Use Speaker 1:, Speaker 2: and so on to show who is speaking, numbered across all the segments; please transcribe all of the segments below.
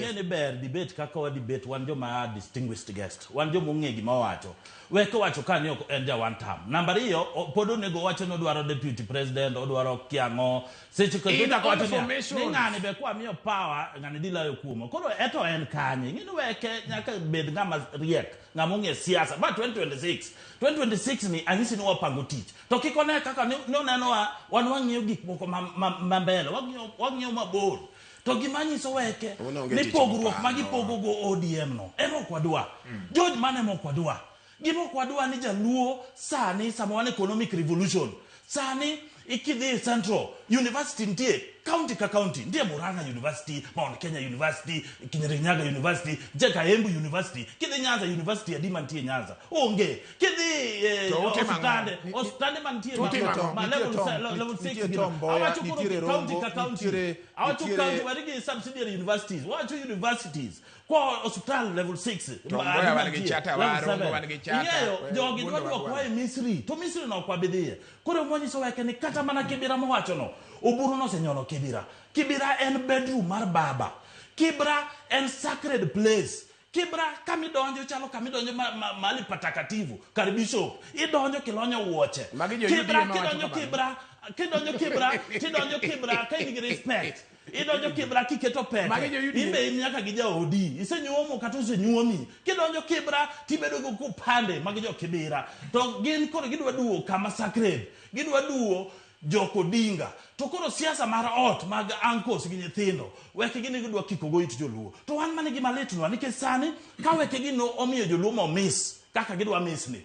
Speaker 1: Ing'e ni ber debate kaka wa debate wan joma distinguished guest. Wan joma ong'e gima wawacho. Weke wacho ka ni ok en ja one term. Namba ariyo, pod onego owacho ni odwaro deputy president, odwaro kiang'o. Seche ka
Speaker 2: In
Speaker 1: chako
Speaker 2: all
Speaker 1: wacho niya,
Speaker 2: formations.
Speaker 1: ni ng'ani be kwa miyo power, ng'ani dhi layo kuoma. Koro eto en kanye? Ing'e ni weke nyaka bed ng'ama riek, ng'ama ong'e siasa. Ma 2026, 2026 ni anyisi ni wapango tich. To kik one kaka ni ni onenowa, wan wang'iyo gik moko ma, ma, ma mbele, wang'iyo, wang'iyo mabor. To gima nyiso weke
Speaker 3: Un onge
Speaker 1: ni
Speaker 3: tich
Speaker 1: pogruok
Speaker 3: mopando.
Speaker 1: ma gipogo go ODM no ema ok wadwa. George mano ema ok wadwa. Gima ok wadwa ni jaluo sani sama wan economic revolution sani ikidhi Central University nitie county ka county nitie Murang'a University, Mount Kenya University, Kirinyaga University, nitie Kaembu University. Kidhi Nyanza University adi mantie Nyanza? Onge. Kidhi eh,
Speaker 2: To utimo ang'o?
Speaker 1: osiptande, osiptande mantie
Speaker 2: To utimo ang'o?
Speaker 1: ma
Speaker 4: Nitie
Speaker 1: level
Speaker 4: Tom,
Speaker 1: level 6
Speaker 4: nitie
Speaker 1: gino.
Speaker 4: Tom Mboya,
Speaker 1: Awacho koro
Speaker 4: nitiere
Speaker 1: county
Speaker 4: Rongo,
Speaker 1: ka county.
Speaker 4: nitiere-
Speaker 1: Awacho
Speaker 4: nitiere-
Speaker 1: county wari gi subsidiary universities. Wacho universities. Kwa osiptal level 6.
Speaker 2: Tom Mboya wan gi Chata, wa Rongo wan gi Chata,
Speaker 1: Ing'eyo
Speaker 2: eh,
Speaker 1: jogi
Speaker 2: Wuondo
Speaker 1: dwa dwoko
Speaker 2: wa
Speaker 1: e Misri. To Misri no ok wabidhiye. Koro mwanyiso weke ni kata mana Kibira mowacho no, Oburu nosenyono Kibira. Kibira en bedroom mar baba. Kibra en sacred place. Kibra kamidonjo chalo kamidonjo ma, ma, mahali patakatifu kar bishop. Idonjo kilonyo wuoche.
Speaker 2: Magi jo
Speaker 1: Kibra
Speaker 2: UDA ma wacho
Speaker 1: kidonjo
Speaker 2: kamano.
Speaker 1: Kibra, kidonjo Kibra, tidonjo Kibra ka in gi respect. Idonjo Kibra kiketo pete.
Speaker 2: Magi jo UDA.
Speaker 1: Imbe in nyaka gi jaodi. Isenyuomo kata osenyuomi. Kidonjo Kibra tibedo gi kupande mag jo Kibira. To gin koro gidwa duwo kama sacred. Gidwa duwo Jok Odinga. To koro siasa mar ot mag uncles gi nyithindo, weke gini gidwa kiko go it joluo. To wan mane gima litnwa nikech sani ka weke gi no omiyo joluo mo miss kaka gidwa miss ni.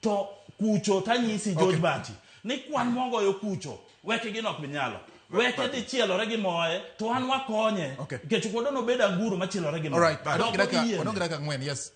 Speaker 1: To kucho tanyisi George Bati ni kwan mwagoyo kucho weke gino ok binyalo. Weke dhi chielore gi moye to wan wakonye.
Speaker 4: Okay.
Speaker 1: Nikech wuodo nobed anguro machielore gi moye.
Speaker 4: All right,
Speaker 1: To
Speaker 4: wadong' gi
Speaker 1: ok
Speaker 4: dakika
Speaker 1: oyiene.
Speaker 4: wadong' gi dakika ang'wen, yes.